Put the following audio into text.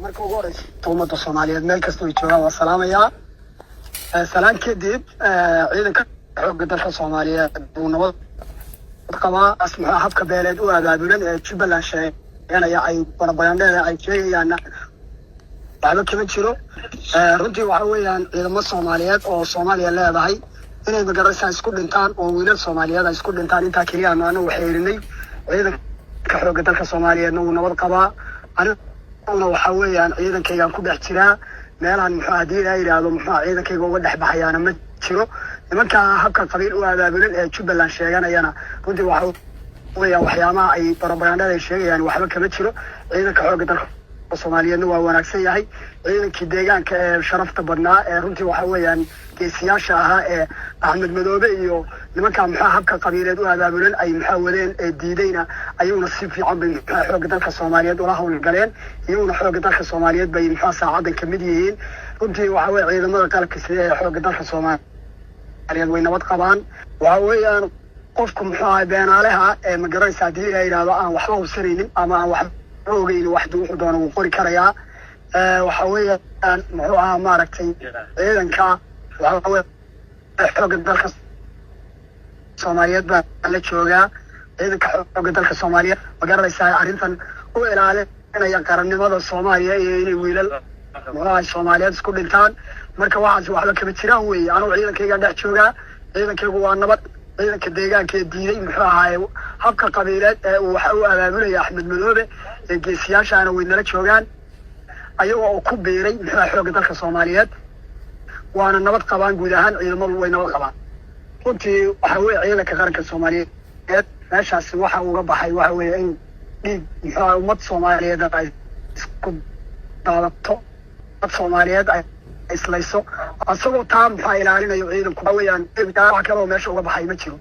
Marka ugu horeysa, ummadda Soomaaliyeed meel kasta ay joogaan waa salaamayaa. Salaan kadib, ciidanka xoogga dalka Soomaaliyeed uu nabad qabaa. As muxuu habka beeleed u abaabulan ee Jubbaland sheeganaya ay barabagandheeda ay sheegayaanna waxba kama jiro. Runtii waxa weeyaan ciidamo Soomaaliyeed oo Soomaaliya leedahay inay magaraysaa isku dhintaan oo wiilal Soomaaliyeed ay isku dhintaan, intaa keliya aanu anagu xeerinay. Ciidanka xoogga dalka Soomaaliyeedna wuu nabad qabaa. Aniguna waxa weeyaan ciidankaygaan ku dhex jiraa. Meelaan muxuu haddii ilaa yidhaahdo muxuu ciidankayga uga dhex baxayaana ma jiro. Nimanka habka qabiil u abaabulan ee Jubbaland sheeganayana runtii waxa weeyaan waxyaabaha ay barabagandhada ay sheegayaan waxba kama jiro. Ciidanka xoogga dalka Soomaaliyeedna waa wanaagsan yahay. Ciidankii deegaanka ee sharafta badnaa ee runtii waxa weeyaan geesiyaasha ahaa ee Axmed Madoobe iyo nimanka muxuu habka qabiileed u abaabulan ay muxaa wadeen ee diidayna, ayaguna si fiican bay muxuu xoogga dalka Soomaaliyeed ula howlgaleen. Iyaguna xoogga dalka Soomaaliyeed bay muxuu saacadan kamid yihiin. Runtii waxa weye ciidamada qalabka sida ee xoogga dalka Soomaaliyeed way nabad qabaan. Waxa weeyaan qofku muxuu ahay beenaaleha ee magaranaysa haddii la yidhaahdo aan waxba hubsanaynin ama aan waxba ogeyn, wax wuxuu doono wuu qori karayaa. Waxa weeyaan muxuu ahaa maaragtay ciidanka waxa weye xoogga dalka Soomaaliyeed baa la joogaa. Ciidanka xoogga dalka Soomaaliyeed magaranaysaa arrintan u ilaalinaya qarannimada Soomaaliya iyo inay wiilal muxuu ahay Soomaaliyeed isku dhintaan. Marka waxaas waxba kama jiraan weeye. Anugu ciidankaygaan dhex joogaa, ciidankaygu waa nabad. Ciidanka deegaanka ee diiday muxuu ahaaye habka qabiileed ee uu waxa u abaabulaya Axmed Madoobe ee geesiyaashaana way nala joogaan, ayagoo oo ku biiray muxuu ahay xoogga dalka Soomaaliyeed, waana nabad qabaan. Guud ahaan ciidamadu way nabad qabaan. Runtii waxa weeye ciidanka qaranka Soomaaliyeed meeshaasi waxa uga baxay waxa weeye in dhiig muxuu ahay ummad Soomaaliyeed ay isku daadato, ummad Soomaaliyeed ay islayso, asagoo taa muxuu ilaalinayo ciidanku. Waxa weeyaan wax kale oo meesha uga baxay ma jiro.